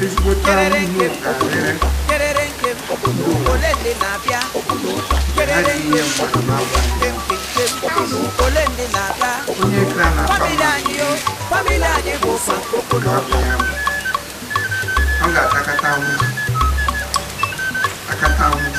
Ezigbote ahụhụ ga-arịrị ihe mgbaama onye kra na-akpa ọ ga-atakata ahụhụ akata ahụhụ.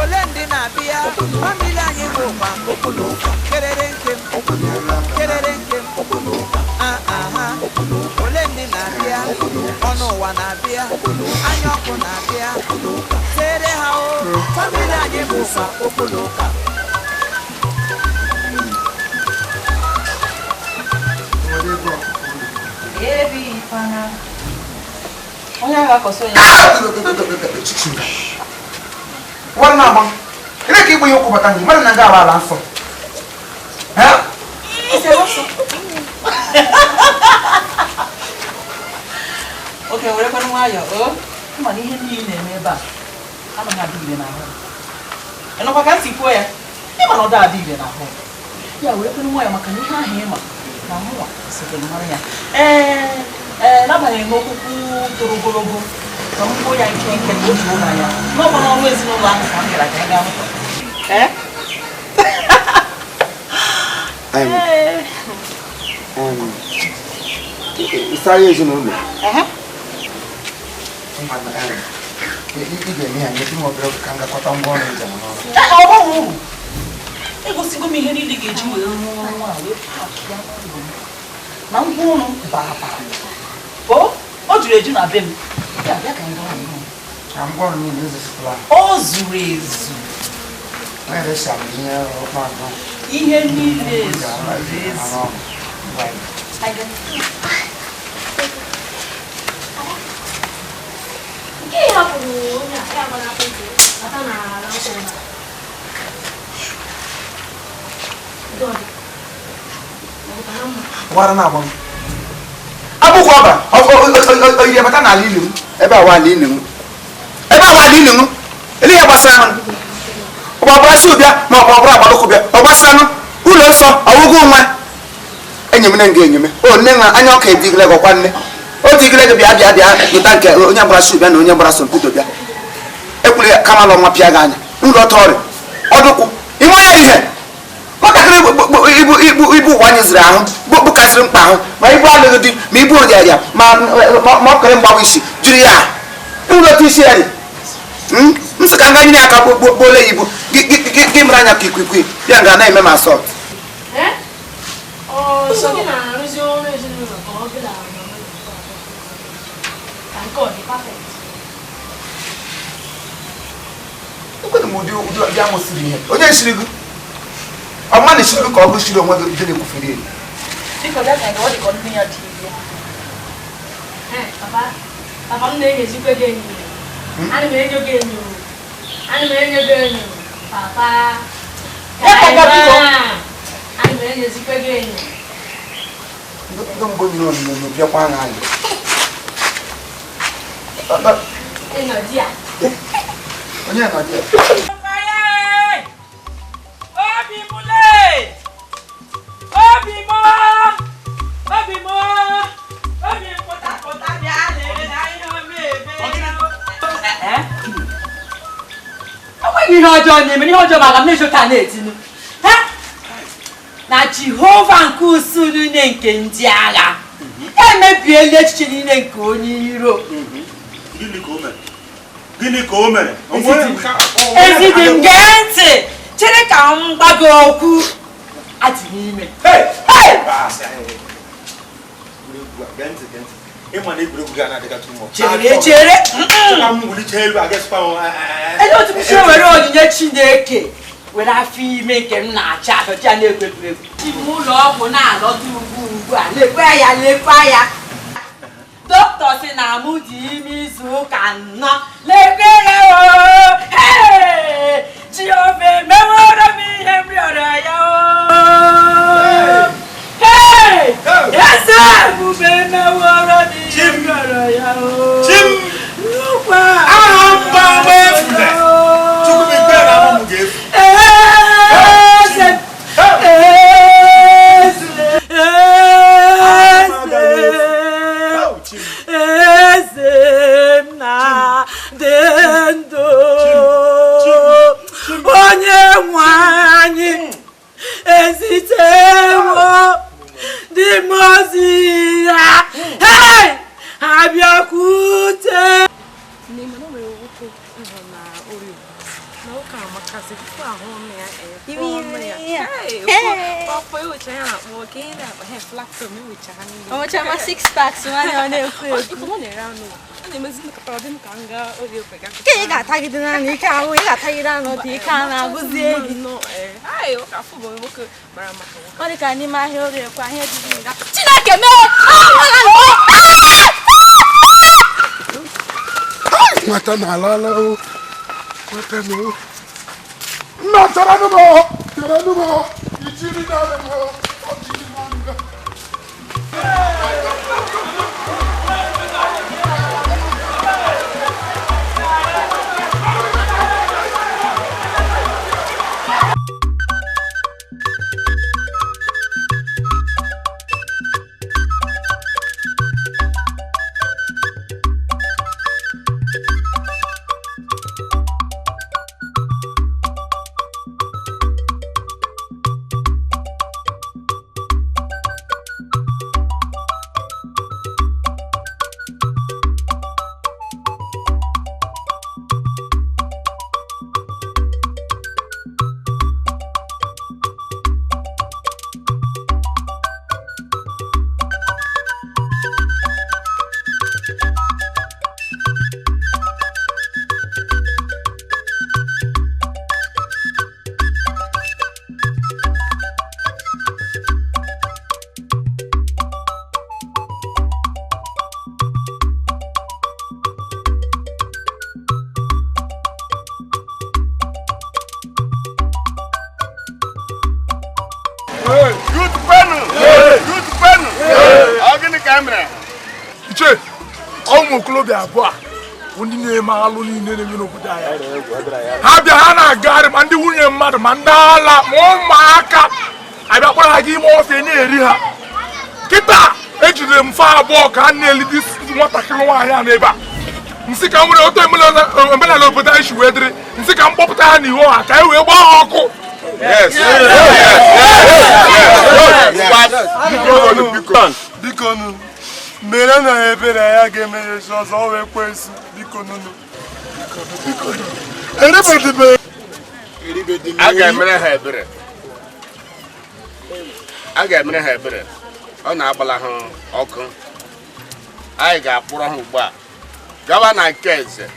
Ole ndị na-abịa famili anyị bụ ụkwa kerere nkem kerere nkem aha ole ndị na-abịa ọnụ ụwa na-abịa anya ọkụ na-abịa sere ha o famili anyị bụ ụkwa okpolo ụka. Onye agha akọsọ ya. Nwanne agba ele ka igbe ihe ụkwụ bata njem mmadụ na nga ala ala nsọ. Oke werekwanụ nwayọọ o ma na ihe niile na-eme ebe a anaghị adị ire n'ahụ. Ịnụkwa ka m si kwuo ya, ịma na ọ da adị ire n'ahụ. Ya werekwanụ nwayọọ maka na ihe ahụ ịma na mụnwa sotere mara ya. Ee ee, n'agbanyeghị na okwukwu toro ogologo ka m kwuo ya nkenke ka o juo m anya n'ọkwa n'ọrụ ezinụlọ ahụ ka m bịara ka anyị gaa hụ. Ee? Ịsara ezinụlọ ị ga-eme ya nyetụ m obere oge ka m gakọta ngwa ọrụ njem n'ọrụ. Ọ baghị uru. Egosigo m ihe niile ga-eji wee rụọ ọrụ a wee paakị ya n'ụlọ m. Na ngwa ọrụ bara bara. O juru eju na be m. Ya bịa ka anyị gaa n'ụlọ. Na ngwa ọrụ niile ezusịtụla. O zuru ezu. Onye resa m ihe ọkpọ Ihe niile zuru ezu. Nke ị hapụrụ onye a ya gbara akwụkwọ bata n'ala nsọ ụlọ. Gwara na agba m. Akwụkwọ ọba oyiri bata n'ala ili m ebe awa ala ili m ebe awa ala ili m ele ihe gbasara ahụ ọ gbara si ụbịa ma ọ gbara agbalụkwụ bịa ọ gbasara nụ ụlọ nsọ ọwụgwụ nwa enyemene nga enyeme o nne nwa anya ọka edigile gị ọkwa nne o digile gị bịa bịa bịa gụta nke onye gbara si ụbịa na onye gbara sọmpido bịa ekwere kama lọ nwa pịa gị anya ụlọ ọtọ ọrịa ọdụkwụ ime onye ihe nwatakịrị ibu ụwa anyị ziri ahụ bụkasịrị mkpa ahụ ma ibu alụghị di ma ibu ụrịarịa ma ọkịrị mgbawa isi juru ya ụlọ otu isi ya dị m sị ka nga nyere aka gbuole ya ibu gị mere anya ka ikwikwii bịa nga na-eme m asọt. Ekwere m ụdị ụdị ahụ siri ihe onye siri gị ọma na-esiri gị ka ọ bụ siri onwe gị dị na-ekwufere ya. Papa m na-enyezikwa gị enyo. Ana m enyo gị enyo. Ana m enyo gị enyo. Papa. Ana m enyezikwa gị enyo. Ndị mbụ nyere onyinyo bịakwa n'anya. Ị nọ di ya. Onye nọ di ya? Obi m lee! Obi m! Obi m! Obi m pụta pụta bịa lee na ihe ọma ebe. Enweghị ihe ọjọọ na-eme, ihe ọjọọ maka m na-echota na-etinu. Na Jehova nke usuu niile nke ndị agha emebiela echiche niile nke onye iro. Gịnị ka o mere? Gịnị ka o mere? Ezidi m gee ntị, chere ka m gwa gị okwu. Adị n'ime. Chere chere. Ele otu m si were onyinye Chineke were afọ ime nke m na-achọ achọ ya na-egwu egwuregwu. Chi m ụlọ ọgwụ na-alọta ugbu ugbu a lekwa ya lekwa ya. Dọkịta sị na mụ dị ime izu ụka anọ lekwe ya o. Jehova emeworo m ihe m rịọrọ ya o. Eze ebube emeworo m ihe m rịọrọ ya o. Nnukwu aha mgbanwe efule. dị ndụ. Onye nwe anyị ezitewo ndị mmụọ ozi ya, hey, abịakwute. Ọmụchama six packs nwanne ọ na-ekwu ekwu. Ke ị ga-atagide naanị ike ahụ, ị ga-atagide anụ dị ike a na-agụzi gị. Ọ dị ka n'ime ahịa Orie kwa ahịa ejiji nga. Chineke mee! Nwata na-alala o. Nwata na o. Nna chere nụ m o. Chere nụ m o. Ijiri naanị m o. Ọ jiri naanị m. Iche, ụmụ okorobịa abụọ a bụ ndị na-eme alụ niile na-eme n'obodo anyị. Ha bịa ha na-agagharị ma ndị nwunye mmadụ ma ndị ala ma ụmụaka abịa kpọrọ ha gị ime ọfịa na-eri ha. Kịta ejidere m fa abụọ ka ha na-elidi nwatakịrị nwaanyị a n'ebe a. Nsị ka m nwere otu omenala obodo anyị si wee dịrị, nsị ka m kpọpụta ha n'ihu ọha ka anyị wee gbaa ha ọkụ. Biko nụ, mere na ebere ya ga-emerechi ọzọ ọ wee kwensu. Biko nụnụ. A ga-emere ha ebere. A ga-emere ha ebere. Ọ na-agbala ha ọkụ. Anyị ga-akpụrụ ha ugbu a gawa na nke eze.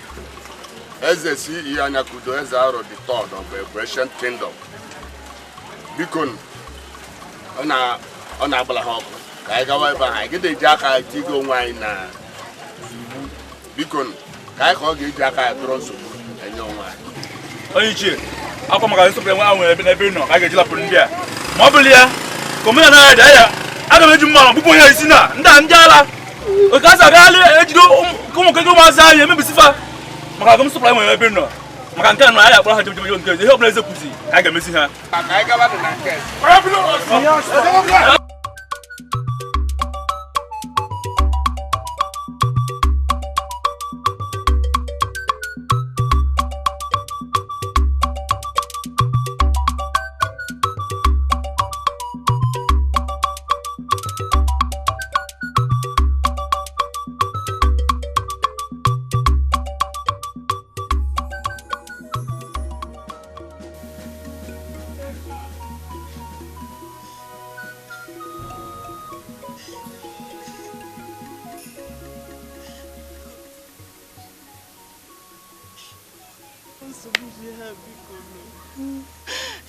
Eze si ihe Anyakudo, eze Aro the third of the Ancient Kingdom. Biko nụ, ọ na-agbala ha ọkụ ka anyị gawa ebe ahụ. Anyị ga-eji aka tigo onwe anyị na iwu. Biko nụ, ka anyị ka ọ ga-eji aka ya tụrụ nsogbu enye onwe anyị. Onye ichie, akwa maka nsọpụrụ enwe ahụ nwere n'ebe ị nọ ka a ga-eji lapụrụ ndị a. Ma ọ bụrụ ya, ka omenala anyị dị anya, aga m eji mma ma gbupụ onye isi na ndị a ndị ala. Oke a sị agaghalị ejide ụmụ nkeke ụmụazị anyị emebisi fa. Maka agụ nsọpụrụ anyị nwere ebe ị nọ. Maka nke a nọ anyị akpọrọ ha jebe nke eze. Ihe ọbụla eze kwuzi ka a ga-emesi ha. Ka anyị gawa na nke eze.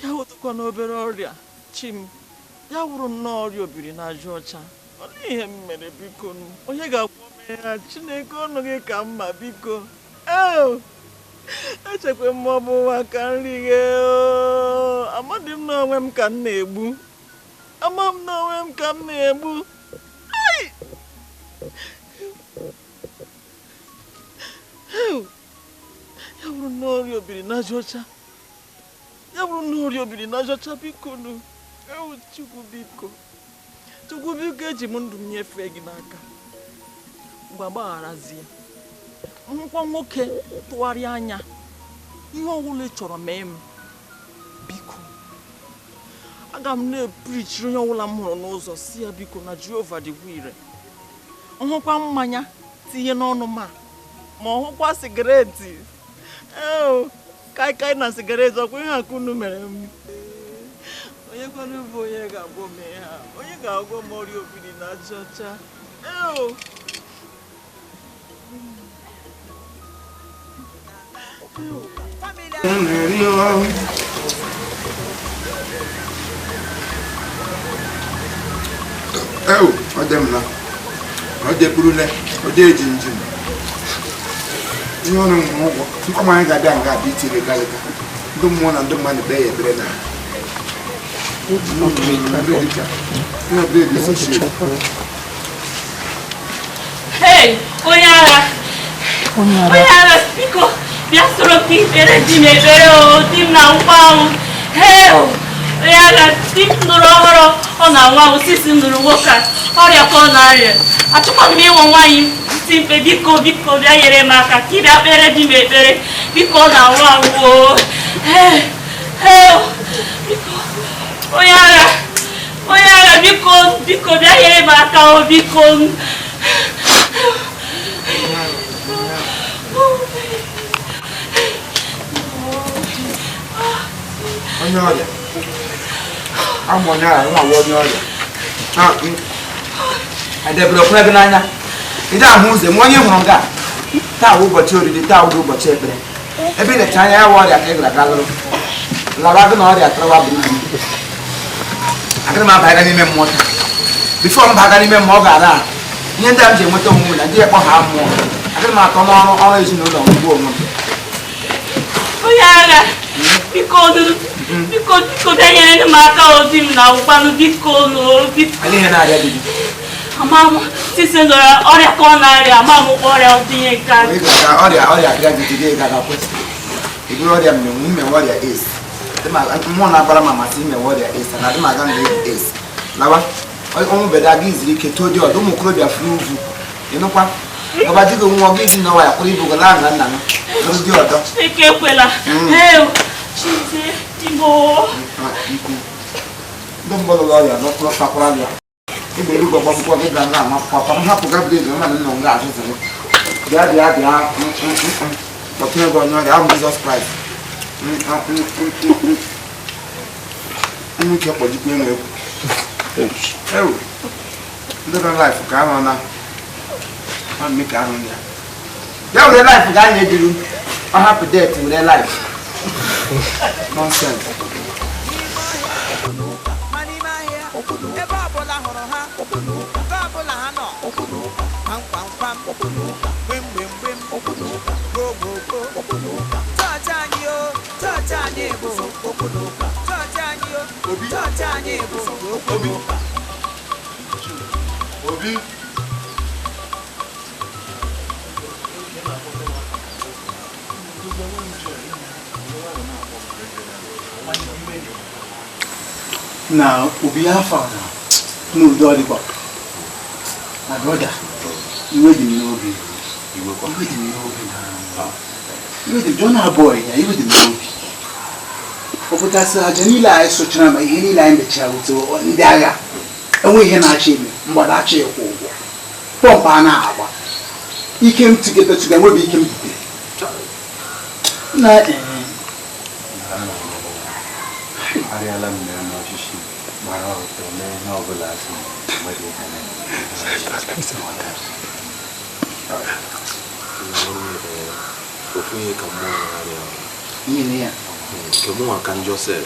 Ya wụtụkwa n'obere ọrịa chi m, ya wụrụ nnọọ ọrịa obiri na aja ọcha. Ọ dịghị ihe m mere biko nụ. Onye ga-akwụ m ya? Chineke ọnụ gị ka mma biko. Ee, echekwa m ọ bụ ụwa ka nri ghe. Amadị m n'onwe m ka m na-egbu. Ama m n'onwe m ka m na-egbu. Ya bụrụ na ọrịa obiri na aja ọcha, ya bụrụ na ọrịa obiri na aja ọcha biko nụ. Ewu Chukwu biko, Chukwu biko, eji m ndụ m nyefee gị n'aka. Ngwa gbagharazie, Nhụkwa nwoke tụgharịa anya ihe ọbụla ị chọrọ mee m biko aga m na-eprichiri onye ọbụla m hụrụ n'ụzọ si ya biko na Jehova dịkwa ire. Nhụkwa mmanya tinye n'ọnụ ma ma ọ hụkwa sigareti ee kaikai na sigareti ọkwa ihe akụ unu mere m. Onye kwanụ bụ onye ga-agwọ m ihe a? Onye ga-agwọ m ọrịa obiri na aja ọcha? Ee. Ewu, ọ dị m na ọ dịkpurule, ọ dị eji njem. Ihe ọrụ nwere ụgwọ, nkọma anyị ga-abịa nga abịa itiri galịga. Ndị mmụọ na ndị mmadụ bee ya ebere na. Hey, onye agha! Onye agha, biko, bịa soro ka ikpere di m ekpere o, di m na nkwa anwụ. Hey, onye agha, di m nụrụ ọhụrụ, ọ na-anwụ anwụ, sisi m nụrụ nwoke a, ọrịa ka ọ na-arịa. Achọkwa m ịnwụ nwaanyị ntị mkpe, biko, biko, bịa nyere m aka ka ị bịa kpere di m ekpere, biko, ọ na-anwụ anwụ o. Hey, hey, biko, onye agha, biko, biko, bịa nyere m aka o, biko. Onye ọrịa amụ onye ọrịa nwa onye ọrịa edebere okwe gị n'anya ị ahụ ụzọ ma onye hụrụ nga taa wụ ụbọchị oriri taa wụ ụbọchị ekpere ebe ị lecha anya ya wụ ọrịa ka ị gara aga lụrụ lawa gị na ọrịa tarawa buru ibu. Agaghị m abaga n'ime mmụọ taa bifo m baga n'ime mmụọ ọ ga-ara ahụ ihe ndị a m ji enweta onwe m na ndị ekpọ ha mmụọ agaghị m atọ n'ọrụ ọrụ ezinụlọ m gbuo onwe m. Onye agha, biko biko biko bịa nyere m aka o, di m na ụkwanụ biko nụ biko. Ala ihe na-arịa di gị? Ama m sisi nọrọ ọrịa ka ọ na-arịa ama m ọrịa ọdịnye nke a. Ọrịa ọrịa abịa gị jide ga ga-akwụsị. Ị bụrụ ọrịa mmenwu mmenwu ọrịa AIDS. Mmụọ na-agbara m amasị imenwu ọrịa AIDS na adị m aga nga AIDS. Lawa ọnwụ beda aga izuru ike too dị ọdụ ụmụ okorobịa furu ugwu. Ịnụkwa ọba di gị nwa gị iji nọwa ya kwụrụ ibu gị laa nga nna m lụrụ di ọdọ. Eke ekwela. Ee, Chizie di m o. Ndị mbụ lụrụ ọrịa n'ọkpụrụ takwara ya. Igbe eluigwe gbagbukwọ gị ga na-ama akwụkwọ m hapụ Gabriel mmadụ nọ nga azụzụrụ. Bịa bịa bịa kpọtụrụ gị onye ọrịa ahụ Jizọs Kraịst. Nwoke kpọjikwa elu egwu. Ewu, ndị nọ laịfụ ka ahụ na ọ ka ahụ ya. Ya were laịfụ ga anya ejiri ọ hapụ det were laịfụ. Nonsense. Ebe ọbụla hụrụ ha, ebe ọbụla ha nọ, kwam kwam kwam, gbim gbim gbim, go go go. Chọọchị anyị o, chọọchị anyị bụ chọọchị anyị o, chọọchị anyị bụ Obi. Obi. Na obi afa na n'udo ọdịkwa na brọda iwe dị m n'obi iwe dị m n'obi na iwe dị John abụọ ya iwe dị m n'obi ọ pụtasị aja niile anyị sụchara ma ihe niile anyị mechara wute ndị agha enwe ihe na-achọ ime mgbada achọ ịkwụ ụgwọ pọmpụ a na-agba ike m tụga enweghị ike m butere na arịala m mere n'ọchịchị gbara ọtọ mee ihe ọbụla asị nwere ihe ofu ihe ka mmụọ na-arịa nke mụnwa ka Josef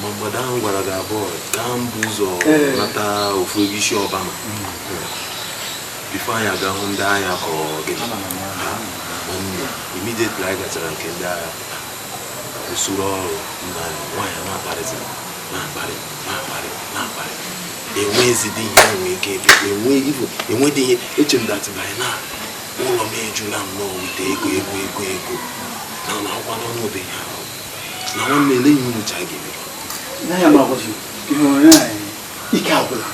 ma mgbada ahụ gwara gị abụọ gaa mbụ ụzọ nata ofu ego isi ọbama bifo anyị aga hụ ndị agha ka ọ gịnị nwanne immediately anyị gachara nke ndị agha usoro ọrụ nna nwaanyị na-akparịzi na-akparị na-akparị na-akparị enweghịzidi ihe enwe ike ebe enwedị ihe eche m that by now ụlọ m ejula nnọọ wite ego ego ego ego na na akwụkwọ n'ọnụ obenye ahụ na nwanne eleghị unu cha ga-eme n'anya ma ọgọzi ihe ike agwụla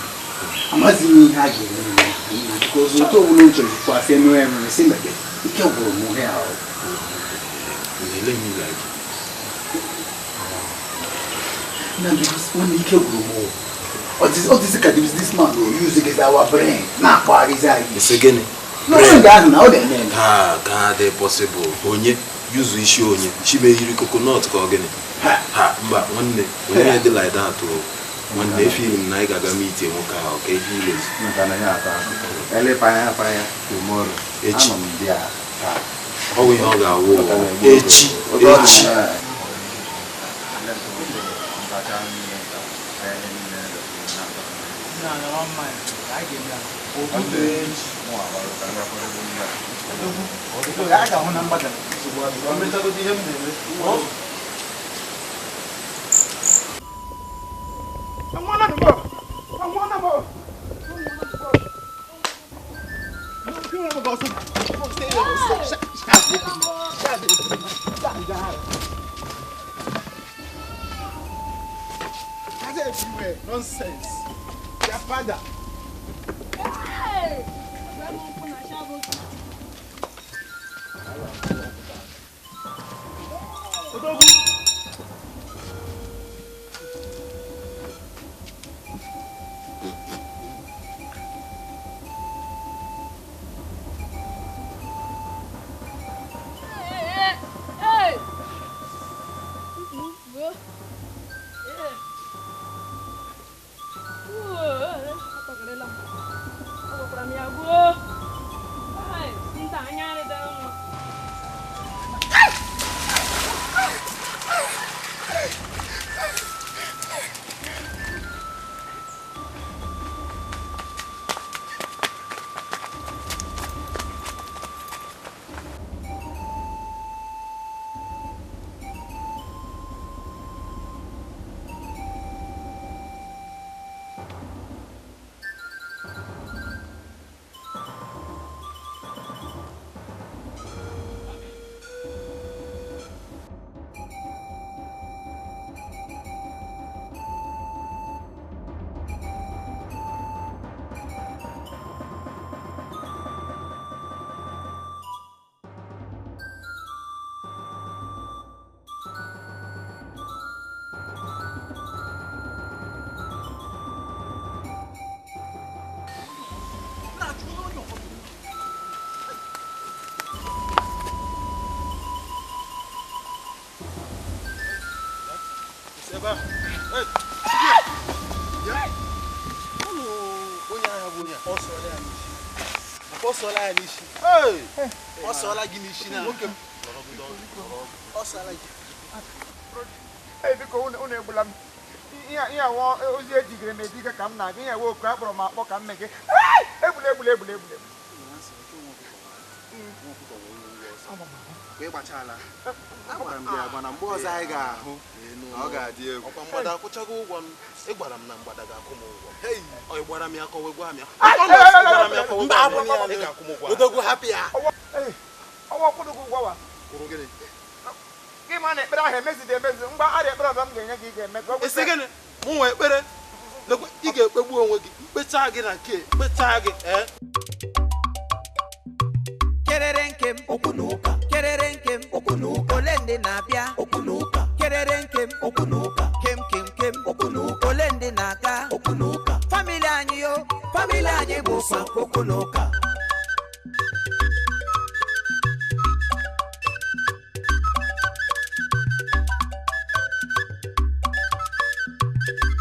amaghịzi m ihe a ga-eme na otu ọbụla m chọrọ kwasị emewe ememe si mebe Ike gwụrụ m ihe ahụ. Ele m like. Na because nwanne ike gwụrụ m. Ọ dịzị ka this man will use against our brain. Na-akpagharịzi anyị. Ese gịnị? N'oge ahụ na ọ na-eme eme. Ha ka dị possible. Onye yuzu isi onye chimeyiri coconut ka ọ gịnị? Ha mba nwanne onye dị like that o. Nwanne efiri m na anyị ga-aga meet nwoke ahụ ka ihe ilezi. Maka na ya ata akụkọ. Elepa anya apa ya tomorrow. Echi. Anọ m dị a taa. Ọ bụ ihe ọ ga-awụ echi echi. Everywhere. Nonsense. Your father. Hey! Hey! Hey, biko unu egbula m. Ihe awa ozi ejigere m ejiga ka m na-aga ihe ewe oku akpọrọ m akpọ ka m mee gị. Egbula egbula egbula egbula. Agwara m gị agwa na mgbe ọzọ anyị ga-ahụ na ọ ga-adị egwu. Ọkwa mgbada akwụchago ụgwọ m. Ị gwara m na mgbada ga-akwụ m ụgwọ. Ọ ị gwara m ya ka o wee gwa m ya. Mba, abụ m ya. Ị ga-akwụ m ụgwọ. Odogwu hapụ ya. Ọwa kwụrụ gị ụgwọ wa. Kwụrụ gịnị? Gị ma na ekpere ahụ emezidi emezi mgba arịa ekpere ọzọ m ga-enye gị ị ga-eme ka ọ gwụsị. Isi gịnị? Mụ nwe ekpere. Lekwe, ị ga-ekpegbu onwe gị. Mkpechaa gị na nke, mkpechaa gị, ee. Kerere nkem okwu na ụka. Kerere nkem okwu na ụka. Ole ndị na-abịa okwu na ụka. Kerere nkem okwu na ụka. Kem kem kem okwu na ụka. Ole ndị na-aga okwu na ụka. Famili anyị yo, famili anyị bụ sọ okwu na ụka.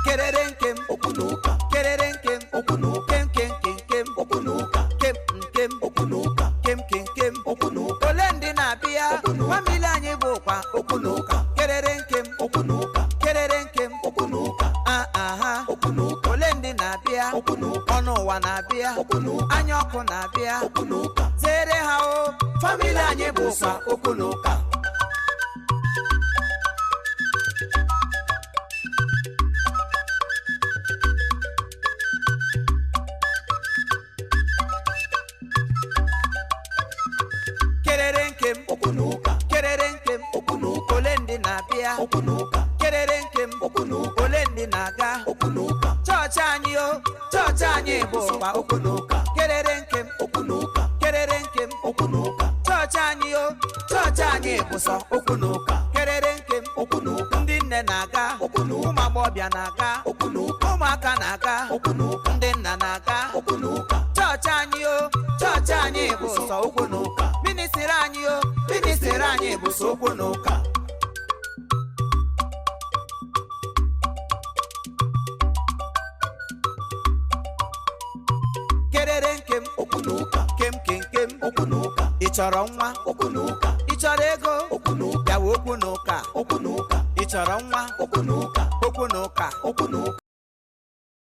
Kerere nkem okwu na ụka. Kerere nkem okwu na ụka. Kem kem kem kem okwu na ụka. Kem nkem okwu na ụka. Kem kem kem okwu na ụka. Ole ndị na-abịa famili anyị bụkwa okwu na ụka. Kerere nkem okwu na ụka. Kerere nkem okwu na ụka. Ah aha okwu na ụka. Ole ndị na-abịa okwu na ụka. Ọnụ ụwa na-abịa okwu na ụka. Anya ọkụ na-abịa okwu na ụka. Zere ha o, famili anyị bụkwa okwu na ụka. Kerere nkem okwu na ụka. Kerere nkem okwu na ụka. Ole ndị na-abịa okwu na ụka. Kerere nkem okwu na ụka. Ole ndị na-aga okwu na ụka. Chọọchị anyị o, chọọchị anyị bụkwa okwu na ụka. Kerere nkem okwu na ụka. Kerere nkem okwu na ụka. anyị bụ sọ okwu na ụka. Kerere nkem, okwu na ụka. Ndị nne na-aga, okwu na ụka. Ụmụ agbọghọbịa na-aga, okwu na ụka. Ụmụaka na-aga, okwu na ụka. Ndị nna na-aga, okwu na ụka. Chọọchị anyị o, chọọchị anyị bụ sọ okwu na ụka. Ministiri anyị o, ministiri anyị bụ sọ okwu na ụka. Kerere nkem, okwu na ụka. Kem kem kem, okwu na ụka. Ị chọrọ nwa, okwu na ụka. Ị chọrọ ego, okwu na ụka. Bịawa okwu na ụka, okwu na ụka. Ị chọrọ nwa, okwu na ụka, okwu na ụka, okwu na ụka.